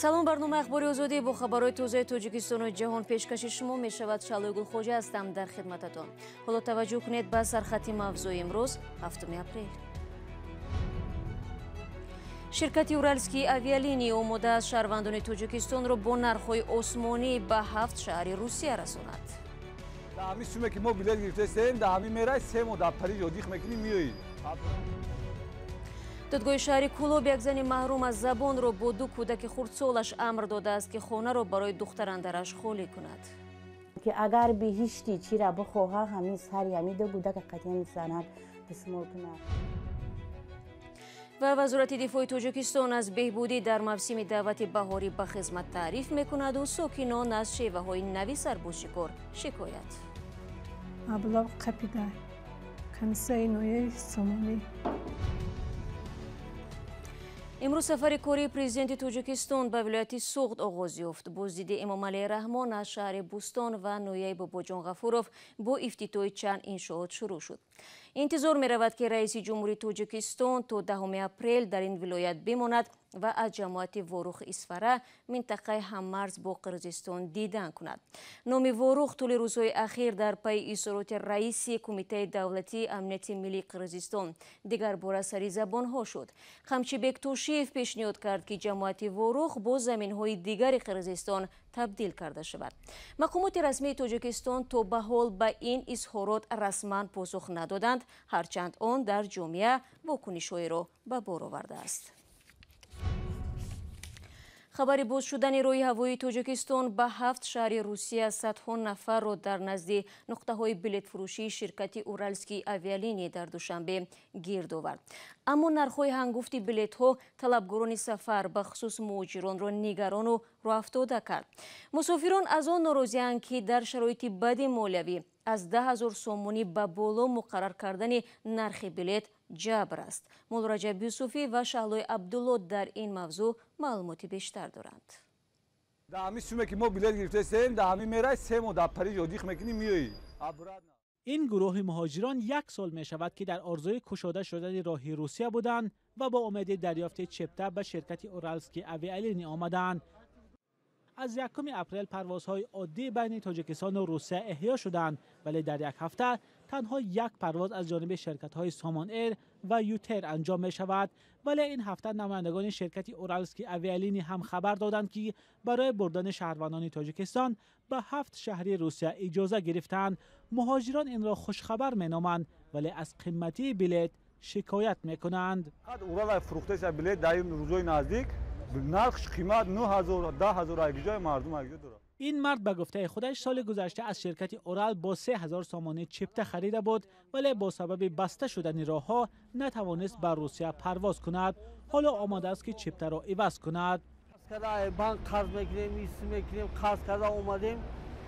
Салом, барномаи Ахбори Озодӣ бо хабарҳои тозаи Тоҷикистону ҷаҳон пешкаши шумо мешавад. Шалои Гулхоҷа ҳастам дар хидмататон. Ҳоло таваҷҷӯҳ кунед ба сархати мавзӯи имрӯз, 7 апрел. Ширкати Уральские авиалинии омода аст шаҳрвандони Тоҷикистонро бо нархҳои осмонӣ ба 7 шаҳри Русия расонад. Дар ҳамин суме ки мо билет гирифтаистем, дар ҳамин мерай 3 моҳ дар Париж одиқ мекунӣ, меоӣ. Додгоҳи шаҳри Кӯлоб як зани маҳрум аз забонро бо 2 кӯдаки хурдсолаш амр додааст, ки хонаро барои духтарандараш холӣ кунад. Ки агар биҳишти чира бихоҳа, ҳамин сари ҳамин ду кӯдака қатъиян занад дастмол кунад. Ва Вазорати дифои Тоҷикистон аз беҳбудӣ дар мавсими даъвати баҳорӣ ба хизмат таъриф мекунаду сокинон аз шеваҳои нави сарбозшикор шикоят. Маблағ қапида комиссияи ноҳияи Сомонӣ. Имрӯз сафари кории президенти Тоҷикистон ба вилояти Суғд оғоз ёфт. Боздиди Эмомалӣ Раҳмон аз шаҳри Бӯстон ва ноҳияи Бобоҷон Ғафуров бо ифтитоҳи чанд иншоот шурӯъ шуд. Интизор меравад, ки раиси ҷумҳурии Тоҷикистон то 10 апрел дар ин вилоят бимонад ва аз ҷамоати Ворух Исфара, минтақаи ҳаммарз бо Қирғизистон, дидан кунад. Номи Ворух тӯли рӯзҳои ахир дар пайи изҳороти раиси Кумитаи давлатии амнияти миллии Қирғизистон дигар бора сари забонҳо шуд. Қамчибек Тошиев пешниҳод кард, ки ҷамоати Ворух бо заминҳои дигари Қирғизистон табдил карда шавад. Мақомоти расмии Тоҷикистон то ба ҳол ба ин изҳорот расман посух надоданд, ҳарчанд он дар ҷомеа вокунишҳоеро ба бор овардааст. Хабари боз шудани роҳи ҳавоии Тоҷикистон ба 7 шаҳри Русия садҳо нафарро дар назди нуқтаҳои билетфурӯшии ширкати Уральские авиалинии дар Душанбе гирд овард. Аммо нархҳои ҳангуфти билетҳо талабгорони сафар, бахусус муҳоҷиронро нигарону роҳафтода кард. Мусофирон аз он норозианд, ки дар шароити бади молиявӣ аз 10 000 сомонӣ ба боло муқаррар кардани нархи билет ҷабр аст. Муллораҷаб Юсуфӣ ва Шаҳлои Абдулло дар ин мавзӯъ маълумоти бештар доранд. Дар ҳамин суме ки мо билет гирифтаистем, дар ҳамин мерай 3 моҳ дар Париж одиқ мекунӣ, меоӣ. Ин гурӯҳи муҳоҷирон 1 сол мешавад, ки дар орзуи кушода шудани роҳи Русия буданд ва бо умеди дарёфти чипта ба ширкати Уральские авиалинии омадаанд. Аз 1 апрел парвозҳои оддӣ байни Тоҷикистону Русия эҳё шуданд, вале дар як ҳафта танҳо як парвоз аз ҷониби ширкатҳои Сомон Эйр ва Ютер анҷом мешавад. Вале ин ҳафта намояндагони ширкати Уральские авиалинии ҳам хабар доданд, ки барои бурдани шаҳрвандони Тоҷикистон ба 7 шаҳри Русия иҷоза гирифтанд. Муҳоҷирон инро хушхабар меноманд, вале аз қиматии билет шикоят мекунанд. Урал фурӯхтаиста билет дар ин рӯзҳои наздик нархш қимат 9000 10000 айгиҷои мардум айгиҷо дорад. Ин мард ба гуфтаи худаш соли гузашта аз ширкати Урал бо 3000 сомонӣ чипта харида буд, вале бо сабаби баста шудани роҳҳо натавонист ба Русия парвоз кунад. Ҳоло омодааст, ки чиптаро иваз кунад. Банк қарз мекунем, ис мекунем, қарз карда омадем.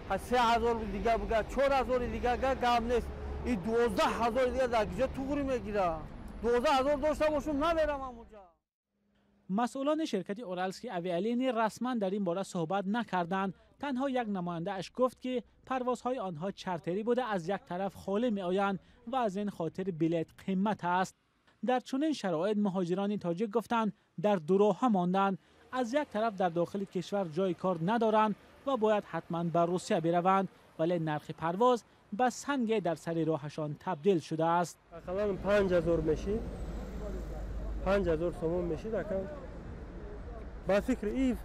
3000 дига буга, 4000 дига гап нест. И 12000 дига дар киҷо туғри мегира. 12000 дошта бошум, намерам ҳамонҷа. Масъулони ширкати Уральские авиалинии расман дар ин бора суҳбат накарданд. Танҳо як намояндааш гуфт, ки парвозҳои онҳо чартерӣ буда, аз як тараф холӣ меоянд ва аз ин хотир билет қимат аст. Дар чунин шароит муҳоҷирони тоҷик гуфтанд, дар дуроҳа монданд. Аз як тараф дар дохили кишвар ҷои кор надоранд ва бояд ҳатман ба Русия бираванд, вале нархи парвоз ба санге дар сари роҳашон табдил шудааст. Ақаллан 5000 мешид, 5000 сомон мешид. Акам ба фикри и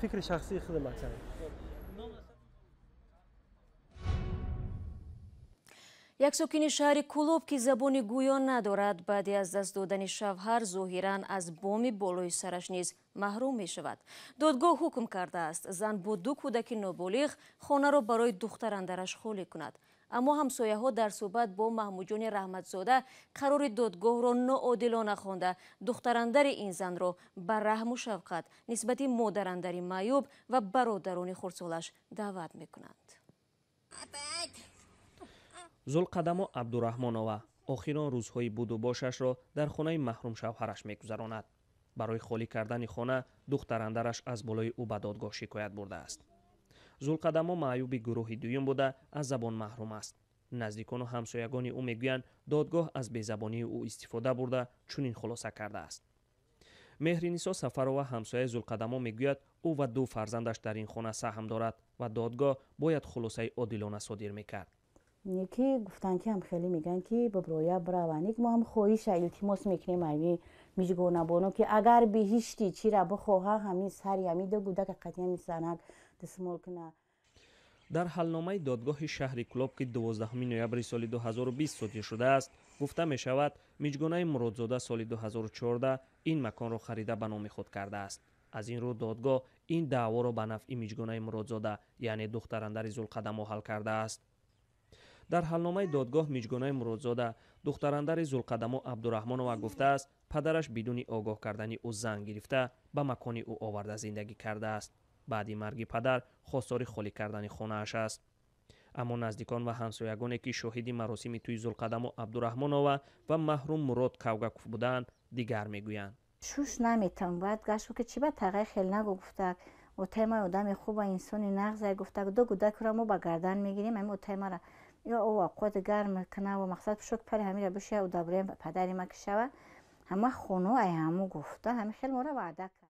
фикри шахсии худам акам. Як сокини шаҳри Кӯлоб, ки забони гӯё надорад, баъди аз даст додани шавҳар зоҳиран аз боми болои сараш низ маҳрум мешавад. Додгоҳ ҳукм кардааст, зан бо 2 кӯдаки ноболиғ хонаро барои духтарандараш холӣ кунад. Аммо ҳамсояҳо дар суҳбат бо Маҳмудҷони Раҳматзода қарори додгоҳро ноодилона хонда, духтарандари ин занро ба раҳму шафқат нисбати модарандари маъюб ва бародарони хурдсолаш даъват мекунанд. Зулқадамо Абдураҳмонова охирон рӯзҳои будубошашро дар хонаи маҳрум шавҳараш мегузаронад. Барои холӣ кардани хона духтарандараш аз болои ӯ ба додгоҳ шикоят бурдааст. Зулқадамо маъюби гурӯҳи дуюм буда, аз забон маҳрум аст. Наздикону ҳамсоягони ӯ мегӯянд, додгоҳ аз безабонии ӯ истифода бурда чунин хулоса кардааст. Меҳринисо Сафарова, ҳамсояи Зулқадамо, мегӯяд, ӯ ва ду фарзандаш дар ин хона саҳм дорад ва додгоҳ бояд хулосаи одилона содир мекард. Ки гуфтанд, ки ҳам хеле мегӯянд, ки биброя бираванд. Мо ҳам хоҳиша илтимос мекунем ами мижгонабоно, ки агар биҳишти чира бихоҳа, ҳамин сари ҳами ду гудака қатъи ҳами занак дастмол куна. Дар ҳалномаи додгоҳи шаҳри Кӯлоб, ки 12 ноябри соли 2020 содир шудааст, гуфта мешавад, Миҷгонаи Муродзода соли 2014 ин маконро харида ба номи худ кардааст. Аз ин рӯ додгоҳ ин даъворо ба нафъи Миҷгонаи Муродзода, яъне духтарандари Зулқадамо, ҳал кардааст. Дар ҳалномаи додгоҳ Миҷгонаи Муродзода, духтарандари Зулқадамо Абдураҳмонова, гуфтааст, падараш бидуни огоҳ кардани ӯ зан гирифта, ба макони ӯ оварда зиндагӣ кардааст. Баъди марги падар хостори холӣ кардани хонааш аст. Аммо наздикон ва ҳамсоягоне, ки шоҳиди маросими тӯи Зулқадамо Абдураҳмонова ва маҳрум Мурод Кавгаков буданд, дигар мегӯянд. Шуш наметавон бояд гашт, ки чи ба тағай хел нагу, гуфтак, отай ман одами хуба, инсони нағзай, гуфтак, ду гудакро мо ба гардан мегирем, ами отай мара ё о авқоти гарм кана ва мақсад пушок пари ҳамира бишава, удабрем падари ма ки шава, ҳама хоно ай ҳаму гуфта, ҳами хел мора ваъда кард.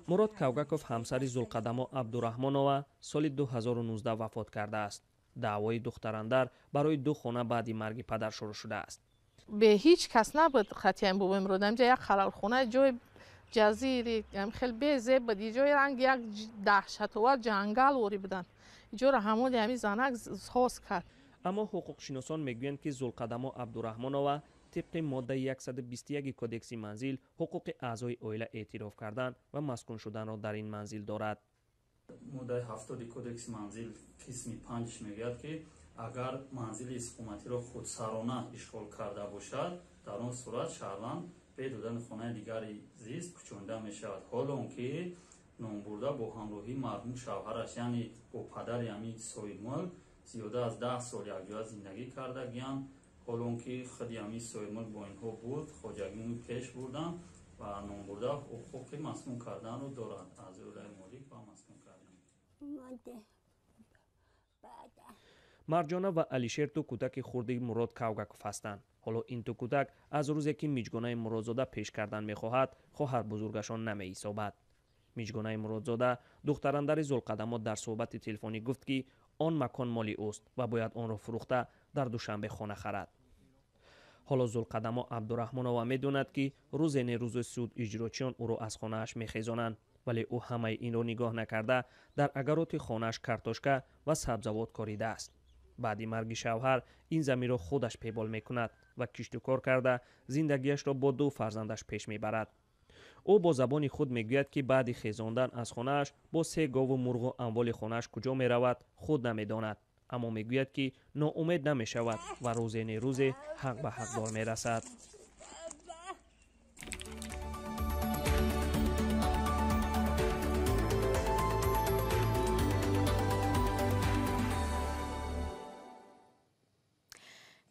Мурод Кавгаков, ҳамсари Зулқадамо Абдураҳмонова, соли 2019 вафот кардааст. Даъвои духтарандар барои ду хона баъди марги падар шурӯъ шудааст. Бе ҳеҷ кас набуд қатъиян бобои Мурод. Ҳамҷа як халалхона, ҷои ҷазири хел безеб буд, ҷои ранг як даҳшатовар ҷангал ворӣ буданд. Иҷоро ҳамоди ҳами занак соз кард. Аммо ҳуқуқшиносон мегӯянд, ки Зулқадамо Абдураҳмонова тибқи моддаи 121 Кодекси манзил ҳуқуқи аъзои оила эътироф кардан ва маскун шуданро дар ин манзил дорад. Моддаи 70 Кодекси манзил қисми 5 мегӯяд, ки агар манзили истиқоматиро худсарона ишғол карда бошад, дар он сурат шаҳрванд бе додани хонаи дигари зист кӯчонида мешавад. Ҳоло он ки номбурда бо ҳамроҳии марҳум шавҳараш, яъне бо падари ҳамин соҳибмулк, зиёда аз 10 сол якҷоя зиндагӣ кардагиянд. Ҳоло он ки худи ҳамин соҳибмулк бо инҳо буд, хоҷагиро пеш бурданд ва номбурда ҳуқуқи маскун карданро дорад, аз оилаи молик ва маскун кардан. Марҷона ва Алишер ду кӯдаки хурди Мурод Кавгаков ҳастанд. Ҳоло ин ду кӯдак аз рӯзе ки Миҷгонаи Муродзода пеш кардан мехоҳад, хоҳар бузургашон намеҳисобад. Миҷгонаи Муродзода, духтарандари Зулқадамо, дар суҳбати телефонӣ гуфт, ки он макон моли ӯст ва бояд онро фурӯхта дар Душанбе хона харад. Ҳоло Зулқадамо Абдураҳмонова медонад, ки рӯзе не рӯзи суд иҷрочиён ӯро аз хонааш мехезонанд, вале ӯ ҳамаи инро нигоҳ накарда дар агароти хонааш картошка ва сабзавот коридааст. Баъди марги шавҳар ин заминро худаш пебол мекунад ва киштукор карда зиндагиашро бо ду фарзандаш пеш мебарад. Ӯ бо забони худ мегӯяд, ки баъди хезондан аз хонааш бо се гову мурғу амволи хонааш куҷо меравад, худ намедонад, аммо мегӯяд, ки ноумед намешавад ва рӯзе не рӯзе ҳақ ба ҳақдор мерасад.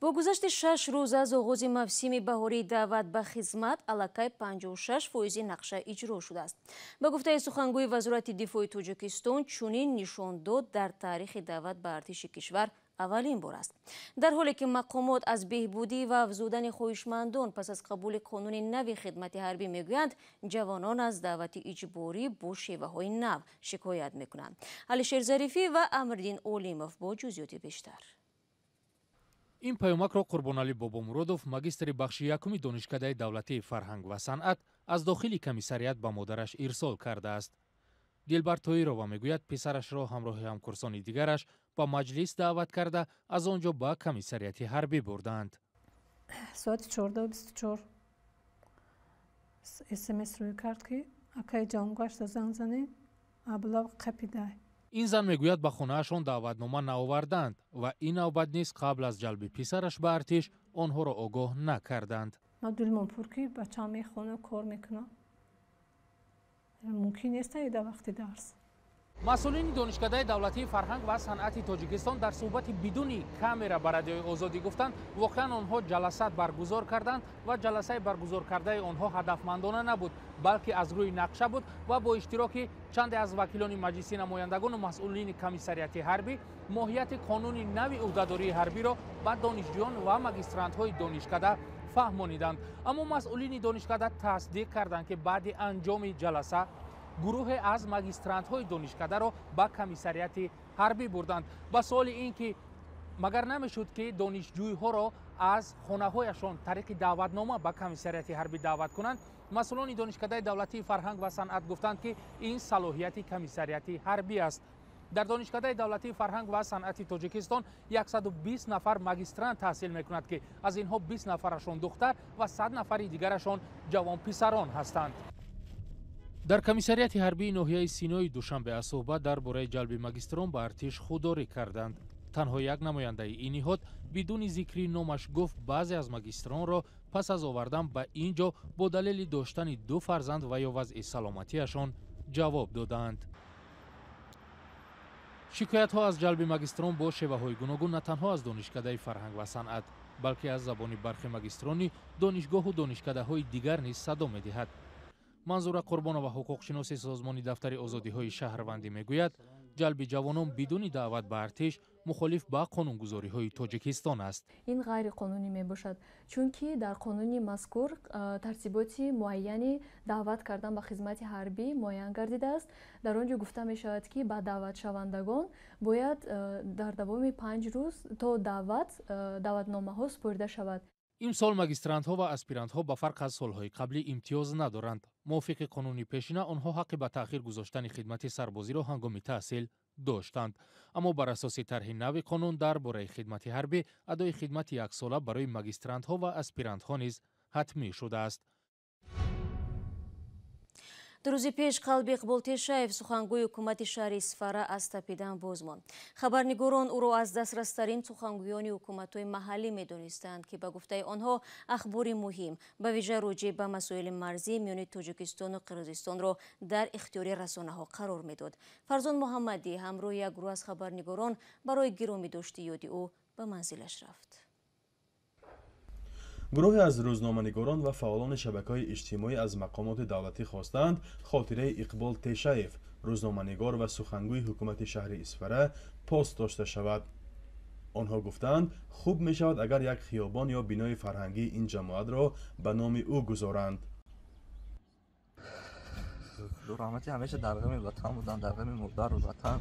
Бо гузашти 6 рӯз аз оғози мавсими баҳории даъват ба хизмат, аллакай 56% нақша иҷро шудааст. Ба гуфтаи сухангӯи Вазорати дифои Тоҷикистон, чунин нишондод дар таърихи даъват ба артиши кишвар аввалин бор аст. Дар ҳоле ки мақомот аз беҳбудӣ ва афзудани хоҳишмандон пас аз қабули қонуни нави хидмати ҳарбӣ мегӯянд, ҷавонон аз даъвати иҷборӣ бо шеваҳои нав шикоят мекунанд. Алишер Зарифӣ ва Амриддин Олимов бо ҷузъиёти бештар. Ин паёмакро Қурбоналӣ Бобомуродов, магистри бахши якуми Донишкадаи давлатии фарҳанг ва санъат, аз дохили комиссарият ба модараш ирсол кардааст. Дилбар Тоирова мегӯяд, писарашро ҳамроҳи ҳамкурсони дигараш ба маҷлис даъват карда, аз он ҷо ба комиссарияти ҳарбӣ бурданд. Соати 14:24 смс рӯй кард, ки акаи ҷавонгашта занг занед, аблав қапидай. Ин зан мегӯяд, ба хонаашон даъватнома наоварданд ва ин навбат низ қабл аз ҷалби писараш ба артиш онҳоро огоҳ накарданд. Ман дилмон пур, ки бачаам мехона, кор мекунам, мумкин нест дар вақти дарс. Масъулини Донишкадаи давлатии фарҳанг ва санъати Тоҷикистон дар суҳбати бидуни камера ба Радиои Озодӣ гуфтанд, воқеан онҳо ҷаласат баргузор карданд ва ҷаласаи баргузоркардаи онҳо ҳадафмандона набуд, балки аз рӯи нақша буд ва бо иштироки чанде аз вакилони Маҷлиси намояндагону масъулини комиссарияти ҳарбӣ моҳияти қонуни нави ӯҳдадории ҳарбиро ба донишҷӯён ва магистрантҳои донишкада фаҳмониданд. Аммо масъулини донишкада тасдиқ карданд, ки баъди анҷоми ҷаласа гурӯҳе аз магистрантҳои донишкадаро ба комиссариати ҳарбӣ бурданд. Ба суоли ин ки магар намешуд, ки донишҷӯйҳоро аз хонаҳояшон тариқи даъватнома ба комиссариати ҳарбӣ даъват кунанд, масъулони донишкадаи давлатии фарҳанг ва санъат гуфтанд, ки ин салоҳияти комиссариати ҳарбӣ аст. Дар донишкадаи давлатии фарҳанг ва санъати Тоҷикистон 120 нафар магистрант таҳсил мекунад, ки аз инҳо 20 нафарашон духтар ва 100 нафари дигарашон ҷавонписарон ҳастанд. Дар комиссариати ҳарбии ноҳияи Синои Душанбе аз суҳбат дар бораи ҷалби магистрон ба артиш худдорӣ карданд. Танҳо як намояндаи ин ниҳод бидуни зикри номаш гуфт, баъзе аз магистронро пас аз овардан ба ин ҷо бо далели доштани ду фарзанд ва ё вазъи саломатиашон ҷавоб додаанд. Шикоятҳо аз ҷалби магистрон бо шеваҳои гуногун на танҳо аз донишкадаи фарҳанг ва санъат, балки аз забони бархи магистрони донишгоҳу донишкадаҳои дигар низ садо медиҳад. Манзура Қурбонова, ҳуқуқшиноси созмони дафтари озодиҳои шаҳрвандӣ, мегӯяд, ҷалби ҷавонон бидуни даъват ба артиш мухолиф ба қонунгузориҳои Тоҷикистон аст. Ин ғайриқонунӣ мебошад, чунки дар қонуни мазкур тартиботи муайяни даъват кардан ба хизмати ҳарбӣ муайян гардидааст. Дар он ҷо гуфта мешавад, ки ба даъватшавандагон бояд дар давоми 5 рӯз то даъват даъватномаҳо супорида шавад. Имсол магистрантҳо ва аспирантҳо ба фарқ аз солҳои қаблӣ имтиёз надоранд. Мувофиқи қонуни пешина онҳо ҳаққи ба таъхир гузоштани хидмати сарбозиро ҳангоми таҳсил доштанд. Аммо бар асоси тарҳи нави қонун дар бораи хидмати ҳарбӣ адои хидмати яксола барои магистрантҳо ва аспирантҳо низ ҳатмӣ шудааст. Ду рӯзи пеш қалби Иқбол Тешаев, сухангӯи ҳукумати шаҳри Исфара, аз тапидан боз монд. Хабарнигорон ӯро аз дастрастарин сухангӯёни ҳукуматҳои маҳаллӣ медонистанд, ки ба гуфтаи онҳо ахбори муҳим, ба вижа роҷеъ ба масоили марзӣ миёни Тоҷикистону Қирғизистонро дар ихтиёри расонаҳо қарор медод. Фарзон Муҳаммадӣ ҳамроҳи як гурӯҳ аз хабарнигорон барои гиромӣ дошти ёди ӯ ба манзилаш рафт. Гурӯҳе аз рӯзноманигорон ва фаъолони шабакаҳои иҷтимоӣ аз мақомоти давлатӣ хостанд хотираи Иқбол Тешаев, рӯзноманигор ва сухангӯи ҳукумати шаҳри Исфара, пос дошта шавад. Онҳо гуфтанд, хуб мешавад, агар як хиёбон ё бинои фарҳангии ин ҷамоатро ба номи ӯ гузоранд. Раҳмати ҳамеша дар ғами ватан буданд, дар ғами модару ватан.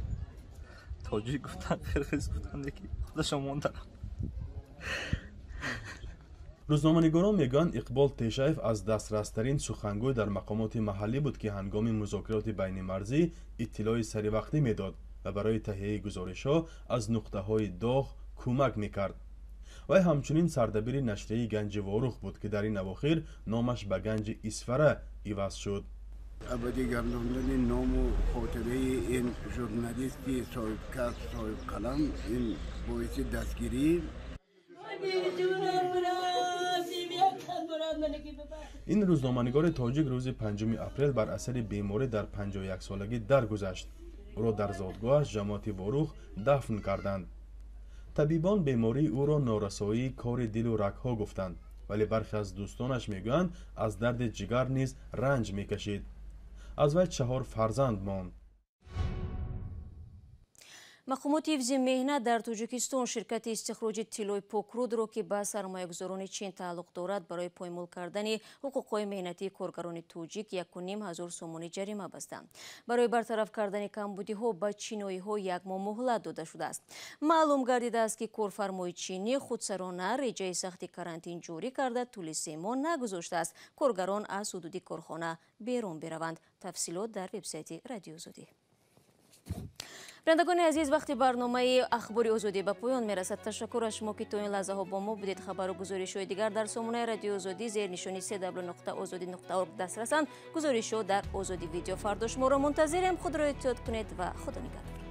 Тоҷик гуфтанд, қирғиз гуфтанд, ки худашон монданд. Рӯзноманигорон мегӯянд, Иқбол Тешаев аз дастрастарин сухангӯй дар мақомоти маҳаллӣ буд, ки ҳангоми музокироти байнимарзӣ иттилои саривақтӣ медод ва барои таҳияи гузоришҳо аз нуқтаҳои доғ кӯмак мекард. Вай ҳамчунин сардабири нашрияи Ганҷи Ворух буд, ки дар ин авохир номаш ба Ганҷи Исфара иваз шуд. Абадӣ гардондани ному хотираи ин журналисти соҳибкасб, соҳибқалам ин боиси дастгирӣ. Ин рӯзноманигори тоҷик рӯзи 5 апрел бар асари беморӣ дар 51-солагӣ даргузашт. Ӯро дар зодгоҳаш ҷамоати Ворух дафн карданд. Табибон бемории ӯро норасоии кори дилу рагҳо гуфтанд, вале бархе аз дӯстонаш мегӯянд, аз дарди ҷигар низ ранҷ мекашид. Аз вай 4 фарзанд монд. Мақомоти ҳифзи меҳнат дар Тоҷикистон ширкати истихроҷи тиллои Покрудро, ки ба сармоягузорони Чин тааллуқ дорад, барои поймол кардани ҳуқуқҳои меҳнатии коргарони тоҷик 1500 сомонӣ ҷарима бастанд. Барои бартараф кардани камбудиҳо ба чиноиҳо як моҳ муҳлат дода шудааст. Маълум гардидааст, ки корфармои чинӣ худсарона реҷаи сахти карантин ҷорӣ карда, тӯли 3 моҳ нагузоштааст коргарон аз ҳудуди корхона берун бираванд. Тафсилот дар вебсайти Радиои Озодӣ. Бинандагони азиз, вақти барномаи Ахбори Озодӣ ба поён мерасад. Ташаккур аз шумо, ки то ин лаҳзаҳо бо мо будед. Хабару гузоришҳои дигар дар сомонаи Радиои Озодӣ зери нишони cw.ozodi.org дастрасанд. Гузоришҳо дар Озодӣ видео. Фардо шуморо мунтазирем. Худро эҳтиёт кунед ва Худо нигаҳдор.